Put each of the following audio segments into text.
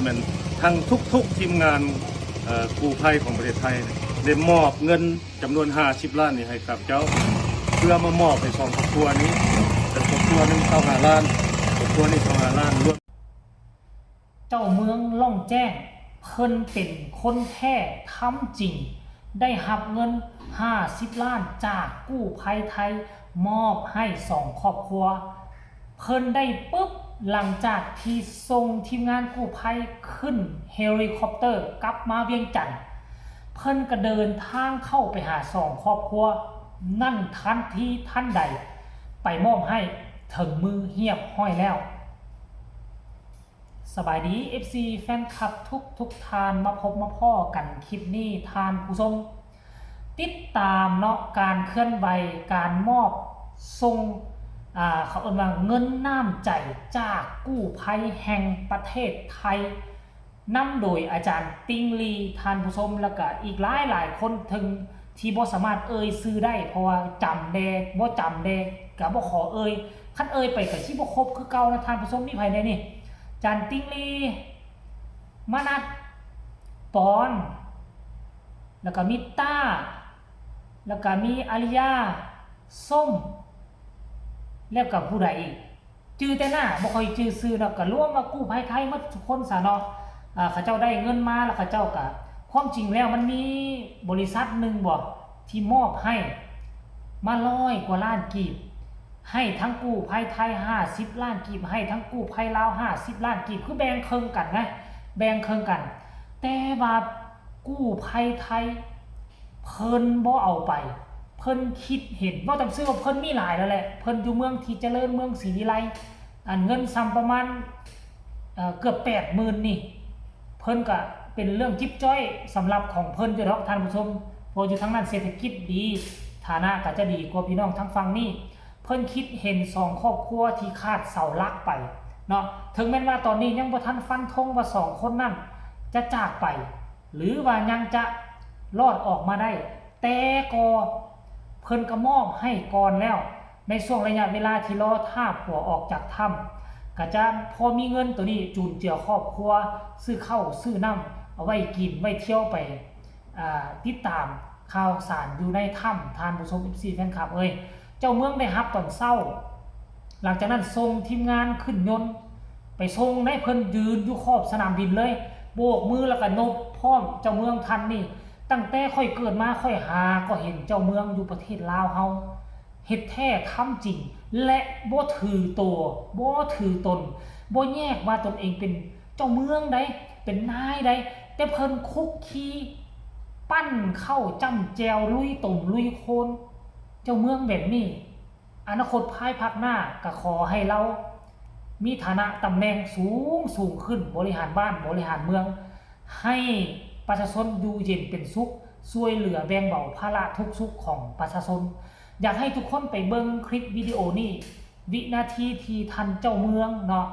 ແມ່ນທັງທຸກໆທີມງານ ເອີ ກູ້ໄພຂອງປະເທດໄທ ໄດ້ມອບເງິນຈຳນວນຫ້າສິບລ້ານນີ້ໃຫ້ຂ້າພະເຈົ້າ ເພື່ອມາມອບໃຫ້ສອງຄອບຄົວນີ້ ເປັນຄອບຄົວໜຶ່ງຊາວຫ້າລ້ານ ຄອບຄົວນີ້ຊາວຫ້າລ້ານ ລວມ ເຈົ້າເມືອງລ່ອງແຈ້ງ ເພິ່ນເປັນຄົນແທ້ທຳຈິງ ໄດ້ຮັບເງິນຫ້າສິບລ້ານຈາກກູ້ໄພໄທ ມອບໃຫ້ສອງຄອບຄົວ. ເພິ່ນໄດ້ປຶບ ຫຼັງຈາກທີ່ສົ່ງທີມງານກູ້ໄພຂຶ້ນເຮລິຄອບເຕີກັບມາວຽງຈັນ, ເພິ່ນກໍເດີນທາງເຂົ້າໄປຫາສອງຄອບຄົວນັ້ນທັນທີທັນໃດ, ໄປມອບໃຫ້ເຖິງມືຮຽບຮ້ອຍແລ້ວ. ສະບາຍດີ ເອັຟຊີ ແຟນຄລັບທຸກໆທ່ານ, ມາພົບມາພໍ້ກັນຄລິບນີ້ທ່ານຜູ້ຊົມ. ຕິດຕາມເນາະ ການເຄື່ອນໄຫວ ການມອບສົ່ງ ອ່າ ເຂົາເອີ້ນວ່າເງິນນ້ຳໃຈຈາກກູ້ໄພແຫ່ງປະເທດໄທ ນຳໂດຍອາຈານຕິງລີ ທ່ານຜູ້ຊົມ, ແລ້ວກະອີກຫຼາຍໆຄົນ ເຖິງທີ່ບໍ່ສາມາດເອີ່ຍຊື່ໄດ້ ເພາະວ່າຈຳແດ່ ບໍ່ຈຳແດ່ ກະບໍ່ຂໍເອີ່ຍ, ຄັນເອີ່ຍໄປກະຊິບໍ່ຄົບຄືເກົ່ານະທ່ານຜູ້ຊົມ. ມີໃຜແດ່ນີ້? ອາຈານຕິງລີ ມະນັດ ປອນ ແລ້ວກະມີຕ້າ ແລ້ວກະມີອາລິຍາ ສົ້ມ ແລ້ວກະຜູ້ໃດອີກ? ຈື່ແຕ່ໜ້າ ບໍ່ຄ່ອຍຈື່ຊື່ເນາະ, ກະລວມວ່າກູ້ໄພໄທໝົດທຸກຄົນຊະເນາະ. ເຂົາເຈົ້າໄດ້ເງິນມາ ແລ້ວເຂົາເຈົ້າກະ ຄວາມຈິງແລ້ວມັນມີບໍລິສັດໜຶ່ງບໍ ທີ່ມອບໃຫ້ມາຮ້ອຍກວ່າລ້ານກີບ ໃຫ້ທັງກູ້ໄພໄທຫ້າສິບລ້ານກີບ ໃຫ້ທັງກູ້ໄພລາວຫ້າສິບລ້ານກີບ ຄືແບ່ງເຄິ່ງກັນນະ ແບ່ງເຄິ່ງກັນ. ແຕ່ວ່າກູ້ໄພໄທ ເພິ່ນບໍ່ເອົາໄປ ເພິ່ນຄິດເຫັນ ເວົ້າຕາມຊື່ວ່າເພິ່ນມີຫຼາຍແລ້ວແຫຼະ ເພິ່ນຢູ່ເມືອງທີ່ຈະເລີນ ເມືອງສີວິໄລ ອັນເງິນຊ່ຳປະມານ ເອີ ເກືອບແປດໝື່ນນີ້ ເພິ່ນກະເປັນເລື່ອງຈິບຈ້ອຍສຳລັບຂອງເພິ່ນຢູ່ດອກທ່ານຜູ້ຊົມ ເພາະຢູ່ທາງນັ້ນເສດຖະກິດດີ ຖານະກະຈະດີກວ່າພີ່ນ້ອງທາງຝັ່ງນີ້. ເພິ່ນຄິດເຫັນສອງຄອບຄົວທີ່ຂາດເສົາຫຼັກໄປເນາະ ເຖິງແມ່ນວ່າຕອນນີ້ຍັງບໍ່ທັນຟັນທົງວ່າສອງຄົນນັ້ນຈະຈາກໄປ ຫຼືວ່າຍັງຈະລອດອອກມາໄດ້ ແຕ່ກໍເພິ່ນກໍມອບໃຫ້ກ່ອນແລ້ວ ໃນຊ່ວງໄລຍະເວລາທີ່ລໍຖ້າຜົວອອກຈາກຖ້ຳ ກໍຈະພໍມີເງິນໂຕນີ້ຈຸນເຈືອຄອບຄົວ ຊື້ເຂົ້າຊື້ນ້ຳ ເອົາໄວ້ກິນ ໄວ້ທ່ຽວໄປ ອ່າ ຕິດຕາມຂ່າວສານຢູ່ໃນຖ້ຳ ທ່ານຜູ້ຊົມ ເອັຟຊີ ແຟນຄລັບເອີຍ. ເຈົ້າເມືອງໄດ້ຮັບຕອນເຊົ້າ ຫຼັງຈາກນັ້ນສົ່ງທີມງານຂຶ້ນຍົນໄປສົ່ງໃນ ເພິ່ນຢືນຢູ່ຂອບສະໜາມບິນເລີຍ ໂບກມືແລ້ວກໍນົບພ້ອມ. ເຈົ້າເມືອງທ່ານນີ້ ຕັ້ງແຕ່ຂ້ອຍເກີດມາ ຂ້ອຍຫາກໍເຫັນເຈົ້າເມືອງຢູ່ປະເທດລາວເຮົາ ເຮັດແທ້ທຳຈິງ ແລະ ບໍ່ຖືໂຕ ບໍ່ຖືຕົນ ບໍ່ແຍກວ່າຕົນເອງເປັນເຈົ້າເມືອງໃດ ເປັນນາຍໃດ ແຕ່ເພິ່ນຄຸກຄີ ປັ້ນເຂົ້າຈ້ຳແຈ່ວ ລຸຍຕົມລຸຍໂຄນ. ເຈົ້າເມືອງແບບນີ້ ອະນາຄົດພາຍພາກໜ້າ ກໍຂໍໃຫ້ລາວມີຖານະຕຳແໜ່ງສູງໆຂຶ້ນ ບໍລິຫານບ້ານ ບໍລິຫານເມືອງ ໃຫ້ປະຊາຊົນຢູ່ເຢັນເປັນສຸກ ຊ່ວຍເຫຼືອແບ່ງເບົາພາລະທຸກສຸກຂອງປະຊາຊົນ. ຢາກໃຫ້ທຸກຄົນໄປເບິ່ງຄລິບວິດີໂອນີ້ ວິນາທີທີ່ທ່ານເຈົ້າເມືອງເນາະ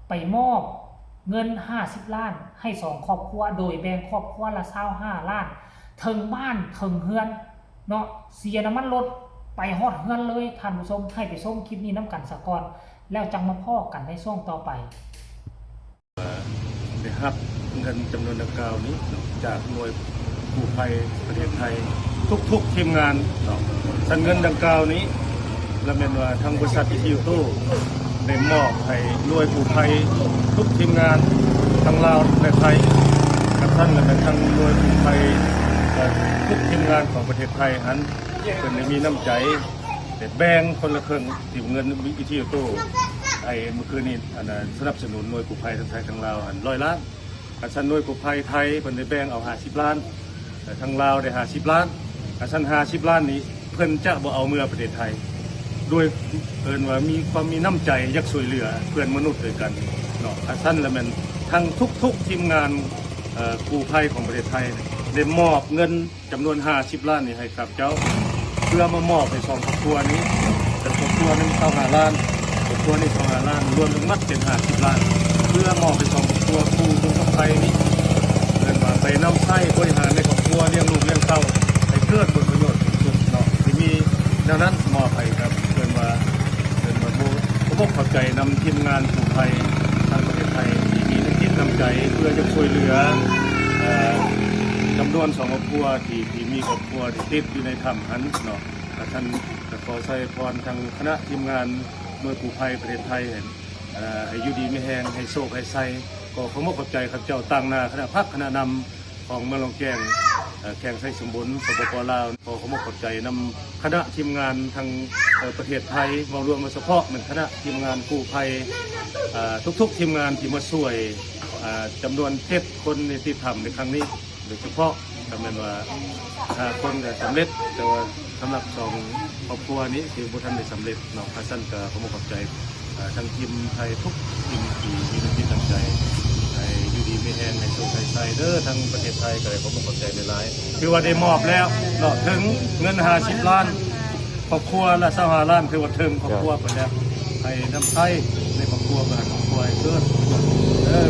ໄປມອບເງິນຫ້າສິບລ້ານໃຫ້ສອງຄອບຄົວ ໂດຍແບ່ງຄອບຄົວລະຊາວຫ້າລ້ານ ເຖິງບ້ານເຖິງເຮືອນເນາະ ເສຍນ້ຳມັນລົດໄປຮອດເຮືອນເລີຍທ່ານຜູ້ຊົມ. ໃຫ້ໄປຊົມຄລິບນີ້ນຳກັນສາກ່ອນ ແລ້ວຈັ່ງມາພໍ້ກັນໃນຊ່ວງຕໍ່ໄປ. ໄດ້ຮັບເງິນຈຳນວນດັ່ງກ່າວນີ້ຈາກໜ່ວຍກູ້ໄພປະເທດໄທ ທຸກໆທີມງານເນາະ. ຊັ້ນເງິນດັ່ງກ່າວນີ້ ລະແມ່ນວ່າທາງບໍລິສັດອີທີໂອໂຕ້ໄດ້ມອບໃຫ້ໜ່ວຍກູ້ໄພທຸກທີມງານ ທັງລາວ ແລະ ໄທ. ຄັນຊັ້ນລະແມ່ນທາງໜ່ວຍກູ້ໄພ ເອີ ທຸກທີມງານຂອງປະເທດໄທຫັ້ນ ເພິ່ນໄດ້ມີນ້ຳໃຈ ໄດ້ແບ່ງຄົນລະເຄິ່ງ ທີ່ເງິນວິທຍຸໂຕ ໄອ້ມື້ຄືນນີ້ ອັນນ່າ ສະໜັບສະໜູນໜ່ວຍກູ້ໄພທັງໄທທັງລາວຫັ້ນ ຮ້ອຍລ້ານ. ຄັນຊັ້ນໜ່ວຍກູ້ໄພໄທ ເພິ່ນໄດ້ແບ່ງເອົາຫ້າສິບລ້ານ ແລະ ທາງລາວໄດ້ຫ້າສິບລ້ານ. ຄັນຊັ້ນຫ້າສິບລ້ານນີ້ ເພິ່ນຈະບໍ່ເອົາເມືອປະເທດໄທ ດ້ວຍເອີ້ນວ່າມີຄວາມມີນ້ຳໃຈ ຢາກຊ່ວຍເຫຼືອເພື່ອນມະນຸດດ້ວຍກັນເນາະ. ຄັນຊັ້ນລະແມ່ນທັງທຸກໆທີມງານ ເອີ ກູ້ໄພຂອງປະເທດໄທ ໄດ້ມອບເງິນ ຈຳນວນຫ້າສິບລ້ານນີ້ໃຫ້ຂ້າພະເຈົ້າ ເພື່ອມາມອບໃຫ້ສອງຄອບຄົວນີ້ ເປັນຄອບຄົວໜຶ່ງຊາວຫ້າລ້ານ ຄອບຄົວນີ້ຊາວຫ້າລ້ານ ລວມທັງໝົດເປັນຫ້າສິບລ້ານ ເພື່ອມອບໃຫ້ສອງຄອບຄົວ ຜູ້ປະສົບໄພນີ້ ເອີ້ນວ່າໄປນຳໃຊ້ບໍລິຫານໃນຄອບຄົວ ລ້ຽງລູກລ້ຽງເຕົ້າ ໃຫ້ເກີດຜົນປະໂຫຍດສູງສຸດເນາະ ທີ່ມີແນວນັ້ນມອບໃຫ້ກັບ ເອີ້ນວ່າ ເອີ້ນວ່າ ຂອບອົກຂອບໃຈນຳທີມງານກູ້ໄພທາງປະເທດໄທ ທີ່ມີນ້ຳຈິດນ້ຳໃຈ ເພື່ອຈະຊ່ວຍເຫຼືອ ເອີ ຈຳນວນສອງຄອບຄົວທີ່ ທີ່ມີຄອບຄົວທີ່ຕິດຢູ່ໃນຖ້ຳຫັ້ນເນາະ. ກະທ່ານກະຂໍໃສ່ພອນທາງຄະນະທີມງານໜ່ວຍກູ້ໄພປະເທດໄທ ໃຫ້ ເອີ ໃຫ້ຢູ່ດີມີແຮງ ໃຫ້ໂຊກໃຫ້ໄຊ. ກໍຂໍຂອບໃຈຂ້າພະເຈົ້າຕາງໜ້າຄະນະພັກຄະນະນຳ ຂອງເມືອງລ່ອງແຈ້ງ ເອີ ແຂວງໄຊສົມບູນ ສປປ ລາວ. ຂໍຂອບໃຈນຳຄະນະທີມງານທັງ ເອີ ປະເທດໄທເວົ້າລວມ ໂດຍສະເພາະແມ່ນຄະນະທີມງານກູ້ໄພ ເອີ ທຸກໆທີມງານທີ່ມາຊ່ວຍ ເອີ ຈຳນວນເຈັດຄົນໃນຕິດຖ້ຳໃນຄັ້ງນີ້ ໂດຍສະເພາະກໍແມ່ນວ່າຫ້າຄົນກໍສຳເລັດ ແຕ່ວ່າສຳລັບສອງຄອບຄົວນີ້ຄືບໍ່ທັນໄດ້ສຳເລັດເນາະ. ຄັນຊັ້ນກໍຂໍຂອບໃຈ ເອີ ທັງທີມໄທທຸກທີມທີ່ມີນ້ຳຈິດນ້ຳໃຈ ໃຫ້ຢູ່ດີມີແຮງ ໃຫ້ໂຊກໃຫ້ໄຊເດີ. ທາງປະເທດໄທກໍໄດ້ຂໍຂອບໃຈຫຼາຍໆ ຖືວ່າໄດ້ມອບແລ້ວເນາະ ເຖິງເງິນຫ້າສິບລ້ານ ຄອບຄົວລະຊາວຫ້າລ້ານ ຖືວ່າເຖິງຄອບຄົວເພິ່ນແລ້ວ. ໃຫ້ນ້ຳໃຊ້ໃນຄອບຄົວເພິ່ນ ໃຫ້ຄອບຄົວໃຫ້ເກີດເດີ.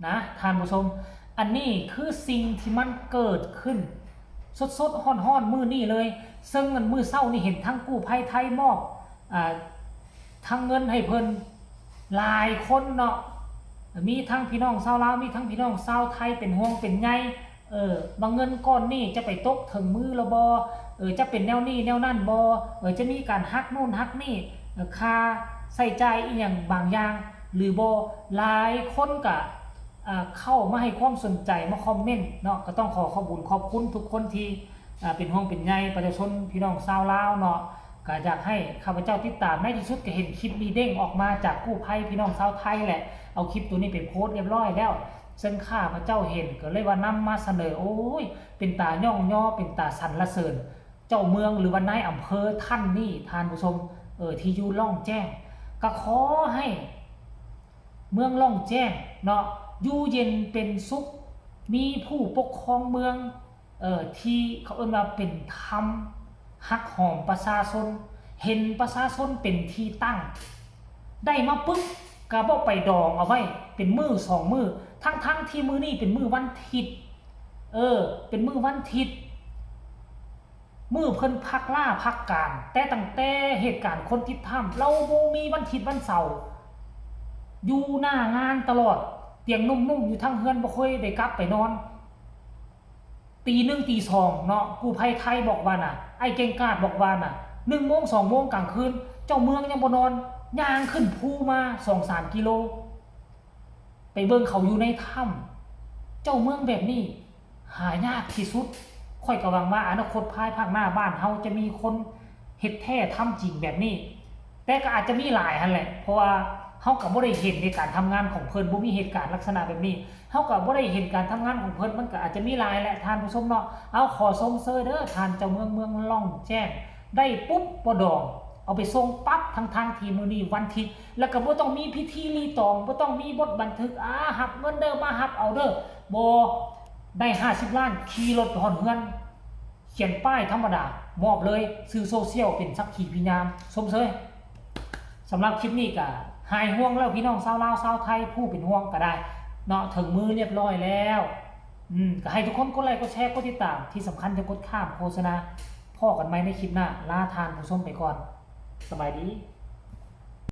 ນະທ່ານຜູ້ຊົມ ອັນນີ້ຄືສິ່ງທີ່ມັນເກີດຂຶ້ນສົດໆຮ້ອນໆມື້ນີ້ເລີຍ. ເຊິ່ງມື້ເຊົ້ານີ້ເຫັນທັງກູ້ໄພໄທມອບ ອ່າ ທັງເງິນໃຫ້ເພິ່ນຫຼາຍຄົນເນາະ ມີທັງພີ່ນ້ອງຊາວລາວ ມີທັງພີ່ນ້ອງຊາວໄທເປັນຫ່ວງເປັນໃຍ ເອີ ວ່າເງິນກ້ອນນີ້ຈະໄປຕົກເຖິງມືລະບໍ່ ເອີ ຈະເປັນແນວນີ້ແນວນັ້ນບໍ່ ເອີ ຈະມີການຫັກໂນ່ນຫັກນີ້ ເອີ ຄ່າໃຊ້ຈ່າຍອີ່ຫຍັງບາງຢ່າງຫຼືບໍ່. ຫຼາຍຄົນກະ ເຂົ້າມາໃຫ້ຄວາມສົນໃຈ ມາຄອມເມັນເນາະ. ກໍຕ້ອງຂໍຂອບບຸນຂອບຄຸນທຸກຄົນທີ່ ເປັນຫ່ວງເປັນໃຍປະຊາຊົນພີ່ນ້ອງຊາວລາວເນາະ. ກໍຢາກໃຫ້ຂ້າພະເຈົ້າຕິດຕາມ ໃນທີ່ສຸດກໍເຫັນຄລິບນີ້ເດ້ງອອກມາຈາກກູ້ໄພພີ່ນ້ອງຊາວໄທແຫຼະ ເອົາຄລິບໂຕນີ້ໄປໂພສຮຽບຮ້ອຍແລ້ວ ເຊິ່ງຂ້າພະເຈົ້າເຫັນກໍເລີຍວ່ານຳມາສະເໜີ. ໂອ້ຍ ເປັນຕາຍ້ອງຍໍ ເປັນຕາສັນລະເສີນເຈົ້າເມືອງ ຫຼືວ່ານາຍອຳເພີທ່ານນີ້ ທ່ານຜູ້ຊົມ ເອີ ທີ່ຢູ່ລ່ອງແຈ້ງ. ກໍຂໍໃຫ້ ເມືອງລ່ອງແຈ້ງເນາະ ຢູ່ເຢັນເປັນສຸກ ມີຜູ້ປົກຄອງເມືອງ ເອີ ທີ່ເຂົາເອີ້ນວ່າເປັນທຳ ຮັກຫອມປະຊາຊົນ ເຫັນປະຊາຊົນເປັນທີ່ຕັ້ງ. ໄດ້ມາປຶບ ກະບໍ່ໄປດອງເອົາໄວ້ເປັນມື້ສອງມື້ ທັງໆທີ່ມື້ນີ້ເປັນມື້ວັນທິດ ເອີ ເປັນມື້ວັນທິດ. ມື້ເພິ່ນພັກລາພັກການ ແຕ່ຕັ້ງແຕ່ເຫດການຄົນຕິດຖ້ຳ ລາວບໍ່ມີວັນທິດວັນເສົາ ຢູ່ໜ້າງານຕະຫຼອດ ຕຽງນຸ່ມໆຢູ່ທາງເຮືອນ ບໍ່ເຄີຍໄດ້ກັບໄປນອນ. ຕີໜຶ່ງຕີສອງເນາະ ກູ້ໄພໄທບອກວ່ານະ ອ້າຍເກັ່ງກາດບອກວ່ານະ ໜຶ່ງໂມງສອງໂມງກາງຄືນ ເຈົ້າເມືອງຍັງບໍ່ນອນ ຍ່າງຂຶ້ນພູມາສອງສາມກິໂລ ໄປເບິ່ງເຂົາຢູ່ໃນຖ້ຳ. ເຈົ້າເມືອງແບບນີ້ຫາຍາກທີ່ສຸດ. ຂ້ອຍກໍຫວັງວ່າອະນາຄົດພາຍພາກໜ້າບ້ານເຮົາຈະມີຄົນເຮັດແທ້ທຳຈິງແບບນີ້ ແຕ່ກໍອາດຈະມີຫຼາຍຫັ້ນແຫຼະ ເພາະວ່າເຮົາກໍບໍ່ໄດ້ເຫັນໃນການທຳງານຂອງເພິ່ນ ບໍ່ມີເຫດການລັກສະນະແບບນີ້ ເຮົາກໍບໍ່ໄດ້ເຫັນການທຳງານຂອງເພິ່ນ ມັນກໍອາດຈະມີຫຼາຍແຫຼະທ່ານຜູ້ຊົມເນາະ. ເອົາ ຂໍຊົມເຊີຍເດີ ທ່ານເຈົ້າເມືອງເມືອງລ່ອງແຈ້ງ ໄດ້ປຸບບໍ່ດອງ ເອົາໄປສົ່ງປັບ ທັງໆທີ່ມື້ນີ້ວັນທິດ ແລ້ວກໍບໍ່ຕ້ອງມີພິທີລີຕອງ ບໍ່ຕ້ອງມີບົດບັນທຶກ ອາ ຮັບເງິນເດີ ມາຮັບເອົາເດີ ບໍ່ ໄດ້ຫ້າສິບລ້ານ ຂີ່ລົດໄປຮອດເຮືອນ ຂຽນປ້າຍທຳມະດາ ມອບເລີຍ ສື່ໂຊຊຽວເປັນສັກຂີພິຍານ ຊົມເຊີຍ. ສຳລັບຄລິບນີ້ກໍຫາຍຫ່ວງແລ້ວ ພີ່ນ້ອງຊາວລາວຊາວໄທ ຜູ້ເປັນຫ່ວງກໍໄດ້ເນາະ ເຖິງມືຮຽບຮ້ອຍແລ້ວ. ອືມ ກໍໃຫ້ທຸກຄົນກົດໄລກົດແຊ ກົດຕິດຕາມ ທີ່ສຳຄັນຢ່າກົດຂ້າມໂຄສະນາ. ພໍ້ກັນໃໝ່ໃນຄລິບໜ້າ ລາທ່ານຜູ້ຊົມໄປກ່ອນ ສະບາຍດີ.